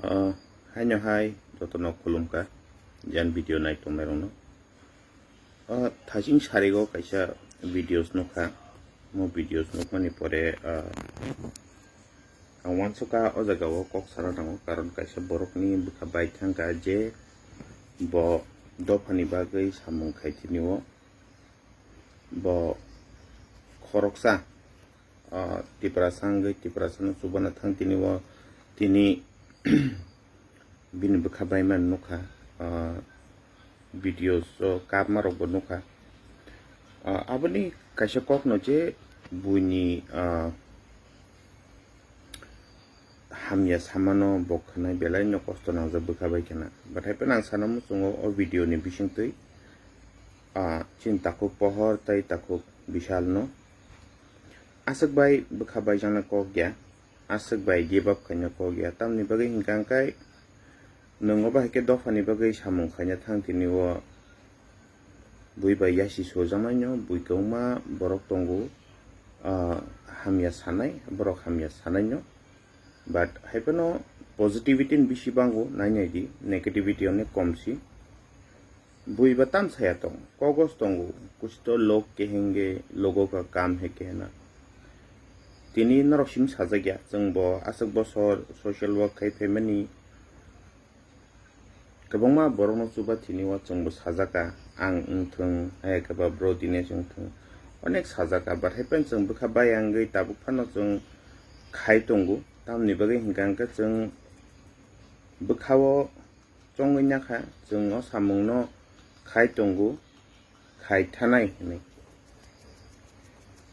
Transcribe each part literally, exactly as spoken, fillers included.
Ah, haino hai jotono khulumkha, jan video nai tongnairokno. Ah, thaching sarigo kaisa videos nukha, mo videos nukmani pore, ah, ang uansukha o jagao kok sana nango, karon kaisa borokni bwkha bai thangkha je bo dophani bagwi samung khai tini o. Bo khoroksa, ah, Tiprasa wngwi Tiprasano chubana thang tini o, tini bini bwkha bai man nukha, ah, videos o kapma rokbo nukha. Ah, aboni kaisa kokno je buini, ah, hamya samano bo khwnai belai no kosto nangjak bwkha bai khna. But hai phano ang sana muchungo o video ni bisingtwi, ah, chini takhuk Pohor tei takhuk Bishal no aswk bai bwkha bai jana kok ya, aswk bai give up khaina kok ya. Tamni bagwi hinkha hwnkhe nwng obo hai khe dophani bagwi samung khaina thang tini o bui bai yasi sojaknaino, bui kwbangma borok tongo, ah, hamya sanai, borok hamya sanaino. But hai phano positivity ni bisi bango, nai nai di, negativity onek kom si. Bui ba tam saya tong, kogos tongo, kuch to log kahenge, logo ka kam hai kehna. Tini norok sim sajak ya, chwng bo aswk bosor social work khai phaimani. Kwbangma borokno chuba tini o chwngbo sajaka, ang wngthwng, ayakhe ba bro Dinesh wngthwng, onek sajaka, but hai phano chwng bwkha bai wngwi tabuk phano chwng khai tongo. Tamoni bagwi hinkha hwnkhe chwng bwkha-o chongwi nakha, chwng o samungno khai tongo, khai thanai hinwi.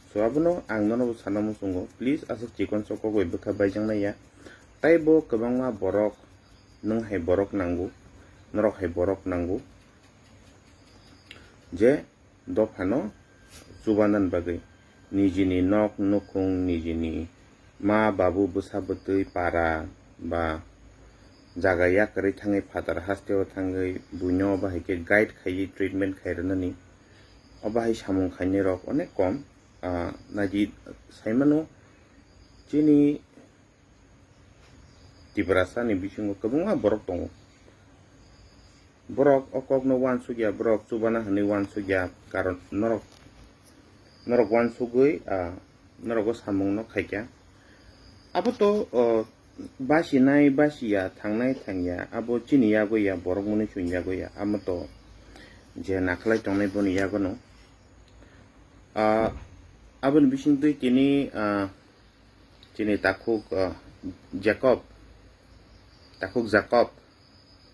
So, abono ang nono bo sana muchungo, please, aswk chikon sok kok bai bwkha baijaknai ya. Tei bo kwbangma borok, nwng hai borok nango, norok hai borok nango, je dophano chubanani bagwi, nijini nok nukhung, nijini ma babu bwsa bwtwi para ba jaga yakarwi thangwi phatar hasteo thangwi buino bahai khe guide khaiwi treatment khai rwnani. O bahai samung khainai rok onek kom, ah, naidi saimano chini Tiprasa ni bisingo kwbangma borok tongo. Borok o kokno uansukya, borok chubana hinwi uansukya, karon norok, norok uansugwi, ah, norok o samungno khaikha. Abo to, oh, basinai basiya, thangnai thangya, abo chini yago ya, borok mwnwi chwng yago ya, amo to je nakhlai tongnai boni yagono. Ah, aboni bisingtwi tini, ah, chini takhuk, ah, Jacob, takhuk Jacob,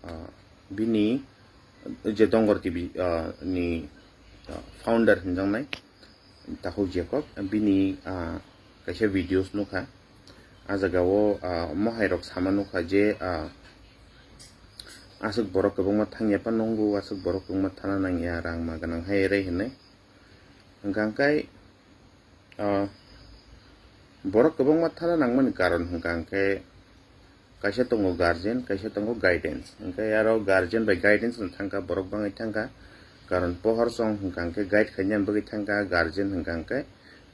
ah, bini je Dongor T V, ah, ni, ah, founder hinjaknai takhuk Jacob, bini, ah, kaisa videos nukha. Ah jagao, ah, mohai rok sama nukha je, ah, aswk borok kwbangma thangya phano nungo, aswk borok kwbangma thana nangya, rang ma gwnang hai rai hinwi. Hwnkha hwnkhe, ah, borok kwbangma thana nangmani karon hwnkha hwnkhe kaisa tongo guardian, kaisa tongo guidance. Hwnkhe aro guardian bai guidance no thangkha, borok bangwi thangkha. Karon pohor chong hwnkha hwnkhe guide khaina bagwi thangkha, guardian hwnkha hwnkhe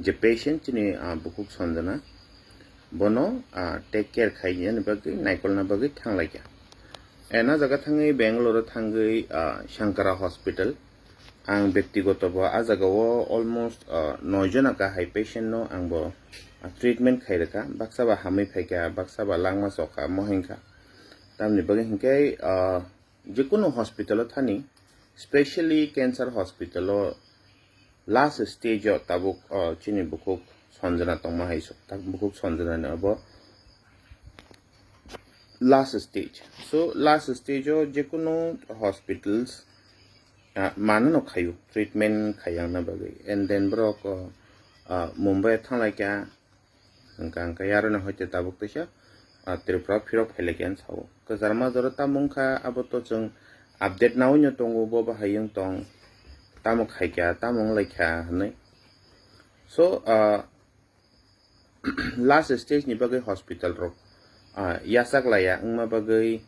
je patient chini, ah, bukhuk Sanjana, bono, ah, take care khaina bagwi, naikolna bagwi thanglaikha. And ah jaga thangwi Bangalore o thangwi, ah, Shankara Hospital. Ang bektigoto bo ah jagao almost, ah, noi jona kahai patient no ang bo, ah, treatment khai rwkha. Baksa ba hamwi phaikha, baksa ba langma chokha, mo hinkha. Tamni bagwi hinkhe, ah, jekunu hospital o thani, specially cancer hospital o last stage o tabuk, ah, chini bukhuk Sanjana tongma hai sok, tak bukhuk Sanjana ni abo last stage. So, last stage o jekunu hospitals, ah, mano no khaio, treatment khaiyangna bagwi. And then borok, ah, ah, Mumbai o thanglaikha, hwnkha hwnkhe aroni hoite tabuk teisa, ah, Tripura phirok phailai khe ang sao. Kwchar majaro tamo wngkha, abo to chwng update naui no tongo, bo bahai wng tong, tamo khaikha, tamo wnglaikha hinwi. So, ah, last stage ni bagwi hospital rok, ah, yachak laiya wngma bagwi,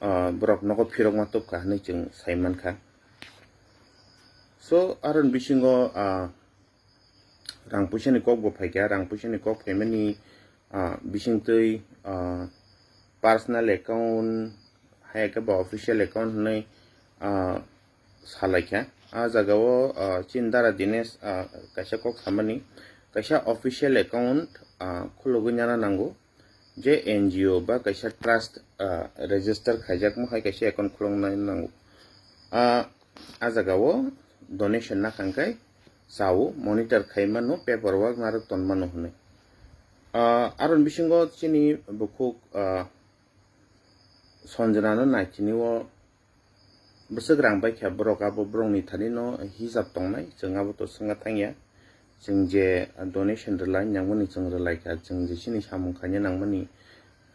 ah, borok nogo phirokma tubkha hinwi chwng sai mankha. So, aroni bisingo, ah, rang puisani kok bo phaikha, rang puisani kok phaimani, ah, bisingtwi, ah, personal account, hai khe ba official account hwnwi, ah, salaikha. A jagao, ah, chini dara Dinesh, ah, kaisa kok samani, kaisa official account, ah, khulugwi nana nango, je N G O ba kaisa trust, ah, register khaijakma hai kaisa account khulugna nango. Ah, a jagao donation nakhang khe chao, monitor khaimano, paperwork narwk tonmano hwnwi. Ah, aroni bisingo chini bukhuk, ah, Sanjana no naichini o bwswk rang bai kha borok, abo borokni thani no hisab tongnai, chwng abo to swngna thangya. Chwng je donation rwlai nangmani chwng rwlai kha, chwng je chini samung khaina nangmani,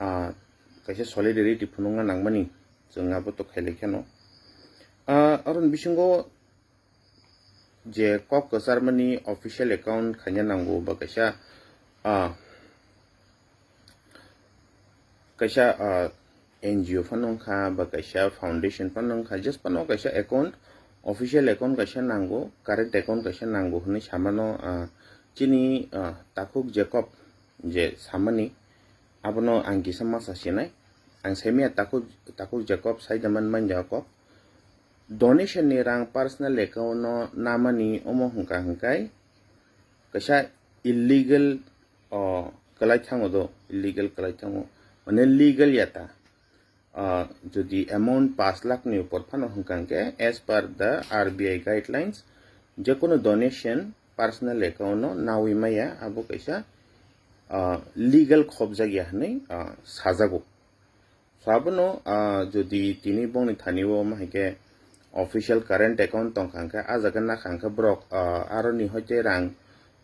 ah, kaisa solidarity phunukna nangmani chwng abo to khailai kheno. Ah, aroni bisingo je kok kwcharmani official account khaina nango ba kaisa, ah, kaisa, ah, N G O phano wngkha ba kaisa foundation phano wngkha, just phano kaisa account, official account kaisa nango, current account kaisa nango hwnwi samano, ah, chini, ah, takhuk Jacob je samani, abono ang kisa masa sinai. Ang saimaya takhuk, takhuk Jacob saida man manya kok. Donation ni rang personal account no namani omo hwnka hwnkai kaisa illegal, o, kwlai thango do, illegal kwlai thango. Mane legal ya ta. Ah, jodi amount paanch lakh ni upor phano hwnka hwnkhe, as per the R B I guidelines, jekono donation personal account no nawi maya, abo kaisa, ah, legal khobjak ya hwnwi, ah, sajago. So abono, ah, jodi tini bongni thani o ma hai khe official current account tongkha hwnkhe, ah jaga nakha hwnkhe borok, ah, aroni hoite rang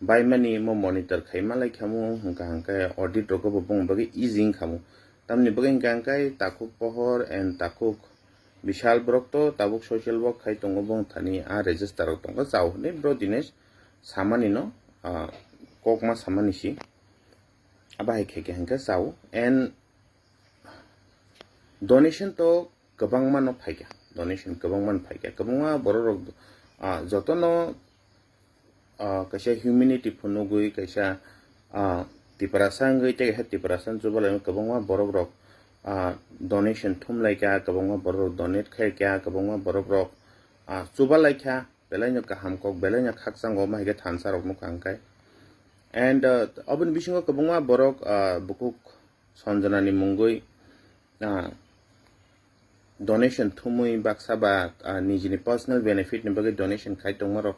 baimani mo monitor khai malai khamu hwnka hwnkhe audit rogo bo bongni bagwi easy wngkhamu. Tamni bagwi hwnka hwnkhe takhuk pohor and takhuk bishal borok to tabuk social work khai tongo, bongni thani ah register rok tongo, chao hwnwi bro Dinesh samani no, ah, kokma samani si. Abo hai khe khe hwnkhe chao and donation to kwbangma no phaikha, donation kwbangma no phaikha, kwbangma borok rok, ah, jotono, ah, kaisa humanity phunugwi, kaisa, ah, Tiprasa wngwi tei kaisa Tiprasa chubalai kwbangma borok rok, ah, donation thumlaikha, kwbangma borok rok donate khaikha, kwbangma borok rok, ah, chubalaikha, belaino kaham kok, belaino khakchangma hai khe thansa rok nukha hwnkhe. And, ah, oboni bisingo kwbangma borok, ah, bukhuk Sanjana ni mungwi, ah, donation thumwi baksa ba, ah, nijini personal benefit ni bagwi donation khai tongma rok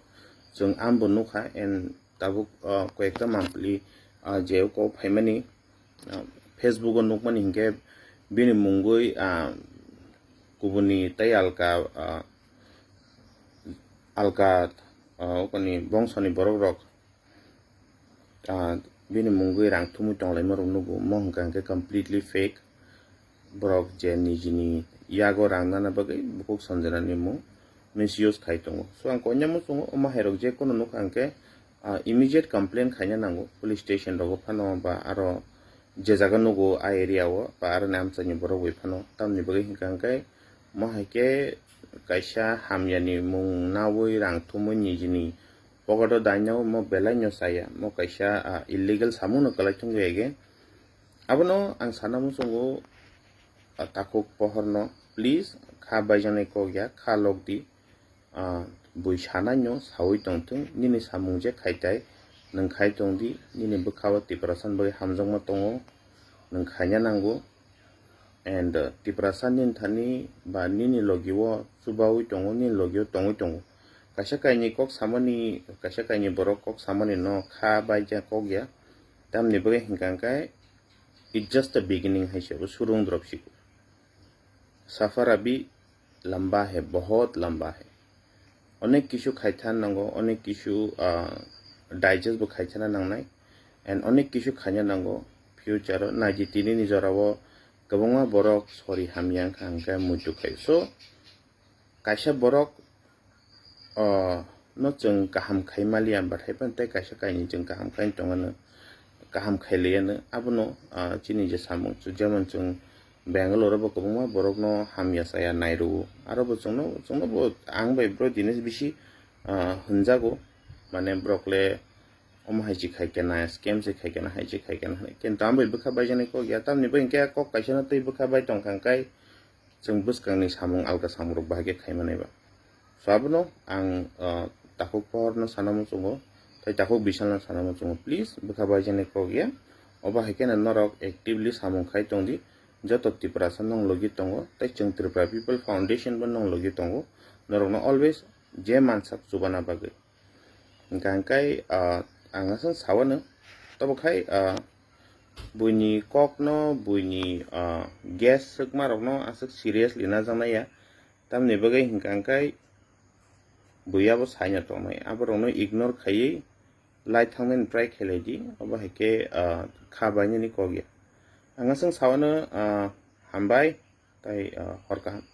chwng ambo nukha, and tabuk, ah, koyekta mampli, ah, je o kok phaimani, ah, Facebook o nukmani hinkhe bini mungwi, ah, kubuni tei alka, ah, alka, ah, okoni bongsoni borok rok, ah, bini mungwi rang thumwi tonglaima rok nugo, mo hwnka hwnkhe completely fake. Borok je nijini yago rang nana bagwi bukhuk Sanjana ni mung misuse khai tongo. So ang koinai muchungo omo hai rok je kono nukha hwnkhe, ah, immediate complaint khaina nango police station rogo phano ba aro je jaga nugo a area o ba aroni amchaini borok bai phano. Tamni bagwi hwnka hwnkhe mo hai khe kaisa hamyani mung nawi rang thumwi nijini pocket o dainao mo belai no chaya, mo kaisa, ah, illegal samung no kwlai thung ya again. Abono ang sana muchungo, ah, takhuk pohor no, please, kha baijaknai kok ya, kha lok di, ah, bui sanai no sawi tong thung, nini samung je khai tai, nwng khai tong di, nini bwkha o Tiprasa ni bagwi hamjakma tongo, nwng khaina nango. And, uh, Tiprasa nini thani ba nini logi o chubawi tongo, nini logi o tongwi tongo. Kaisa kainwi kok samani, kaisa kainwi borok kok samani no kha baija kok ya. Tamni bagwi hwnka hwnkhe, it's just a beginning hai se, bo surung drop siko. Safar abhi lamba hai, bahut lamba hai. Onek kisu khaithana nango, onek kisu, ah, digest bo khaithana nangnai, and onek kisu khaina nango future o. Naidi tini ni jora o kwbangma borok sori hamya wngkha hwnkhe muitu khai. So, kaisa borok, ah, no chwng kaham khai maliya, bathai phano tei kaisa kainwi chwng kaham khai tongano, kaham khai liyano. Abono, ah, chini je samung, jemon chwng Bangalore o bo kwbangma borokno hamya chaya nai rwo. Aro bo chwngno, chwngno bo ang bai bro Dinesh bisi, ah, hwnjago. Mane borok le omo hai se khai kena, scam se khai kena, hai se khai kena hinwi. Kintu ang bai bwkha baijaknai kok ya, tamni bagwi hinkhe kok kaisa no twi bwkha bai tongkha, hwnkhe chwng bwskangni samung alka samung rok bahai khe khai manai ba. So abono ang, ah, takhuk pohor no sana muchungo, tei takhuk bisal no sana muchungo. Please, bwkha baijaknai kok ya. Obo hai kheno norok actively samung khai tong di. Joto Tiprasa nong logi tongo, tei chwng Tripura People Foundation bo nong logi tongo. Norokno always je mansak chubana bagwi. Hingkha hingkai, ah, ang aswk sawano, tobo khai, ah, buini kokno, buini, ah, gas swkmarokno aswk seriously najaknai ya. Tamni bagwi hingkha hingkai bui abo saino tongnai. Aborokno ignore khaiwi lai thangnani try khailai di. Obo hai khe, ah, kha bainani kok ya. Ang aswk sawano, ah, hambai tei, ah, hor kaham.